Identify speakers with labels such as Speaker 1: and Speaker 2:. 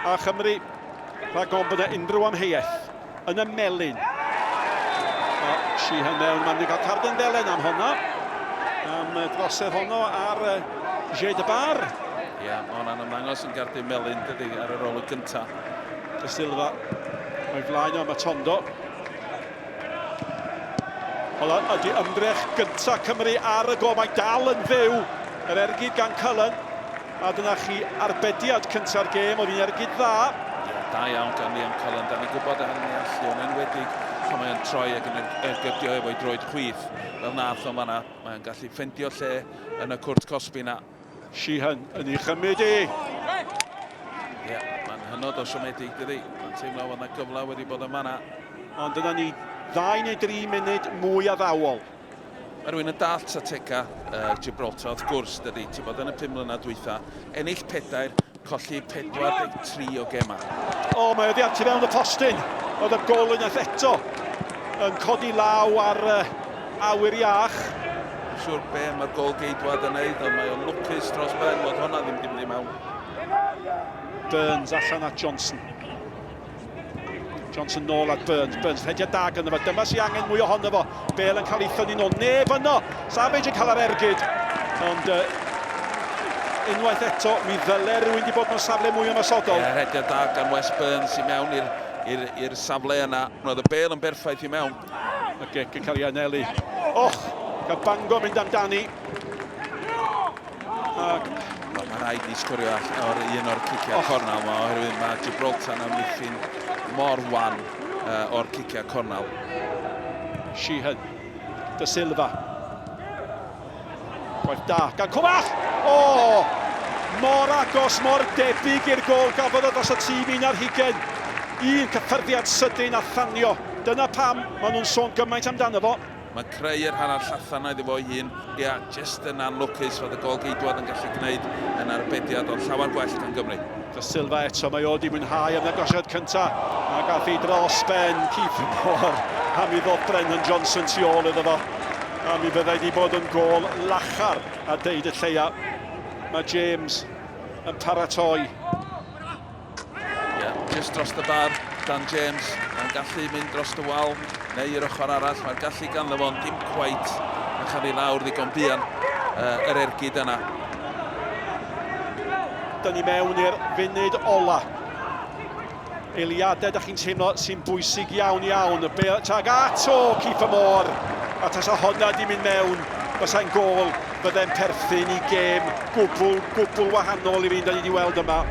Speaker 1: A Chymru, rhag ofn bod yna unrhyw amheuaeth, yn y melyn. O, Sheehan mewn, mae'n mynd i gael carden felen am honna. Am drosedd honno ar Jay de Bar.
Speaker 2: Ie, yeah, mae hwnna'n ymddangos yn gardyn melyn, dydy, ar yr olwg gynta.
Speaker 1: De Silva, o'i flaen o Matondo. Honna ydy ymdrech gynta Cymru ar y gol. Mae dal yn fyw. Yr ergyd gan Cullen. A dyna chi arbediad cynta'r gêm. Oedd hi'n ergyd dda.
Speaker 2: Ie, da iawn gan Liam Cullen. Da ni'n gwybod am ei allu, yn enwedig pan mae'n troi ac yn ergydio efo'i droed chwith. Fel nath o'n fanna, mae'n gallu ffendio lle yn y cwrt cosbi na.
Speaker 1: Sheehan yn ei chymryd i.
Speaker 2: Ie, mae'n hynod o siomedig, dydy. Mae'n teimlo fod yna gyfle wedi bod yn fanna.
Speaker 1: Ond dyna ni, ddau neu dri munud mwy addawol.
Speaker 2: Mae rhywun yn dallt tactegau uh, Gibraltar, wrth gwrs, dydy. Ti'n bod yn y 5 mlynedd dwytha, ennill pedair, colli 43 o gemau.
Speaker 1: O, mae oddi ar tu fewn y postyn. Oedd y gol unwaith eto yn codi law ar uh, awyr iach.
Speaker 2: Dwi'n siŵr be mae'r gol geidwad yn neud, ond mae o'n lwcus dros ben fod hwnna ddim wedi mynd i mewn.
Speaker 1: Burns allan at Johnson. Johnson nôl at Burns. Burns rhediad da gynno fo. Dyma sy'n angen mwy ohono fo. Bale yn cael ei thynnu nôl. Neb yno. Savage yn cael yr ergyd. Ond uh, unwaith eto, mi ddyle rhywun wedi bod mewn safle mwy ymosodol.
Speaker 2: Ie, rhediad da gan Wes Burns i mewn i'r safle yna. Roedd y bêl yn berffaith i mewn.
Speaker 1: Y gic yn cael ei anelu. Och, cael Bangor mynd amdani.
Speaker 2: Ac... Wel, mae rhaid ni sgorio o'r un o'r ciciau oh. cornel yma, oherwydd mae Gibraltar yn amddiffyn mor wan uh, o'r ciciau cornel.
Speaker 1: Sheehan, De Silva. Gwaith da gan Cwmall! O! Oh! Mor agos, mor debyg i'r gol gafodd o dros y tîm un ar hugen. Un cyffyrddiad sydyn a thanio. Dyna pam maen nhw'n sôn gymaint amdano fo.
Speaker 2: Mae'n creu yr hanner llathan iddo fo ei hun. Ia, jyst yn anlwcus fod y gôl-geidwad yn gallu gwneud yn arbediad, ond llawer gwell gan Gymru.
Speaker 1: Da Silva eto, mae o wedi mwynhau ymddangosiad cynta a gath ei dros ben Keith Moore a mi ddoth Brennan Johnson tu ôl iddo fo a mi fyddai wedi bod yn gôl lachar a deud y lleia. Mae James yn paratoi.
Speaker 2: Ie, yeah, just dros y bar, Dan James. Mae'n gallu mynd dros y wal neu i'r ochr arall. Mae'r gallu ganddo fo, ond dim cweit yn chael ei lawr ddigon buan uh, yr ergyd yna.
Speaker 1: Dyn ni mewn i'r funud ola. Eiliadau da chi'n teimlo sy'n bwysig iawn iawn. Y bel tag at o Keeper Moore. A tasa honna di mynd mewn, fysa'n gôl fydde'n perthyn i gêm gwbl, gwbl wahanol i'r un da ni wedi weld yma.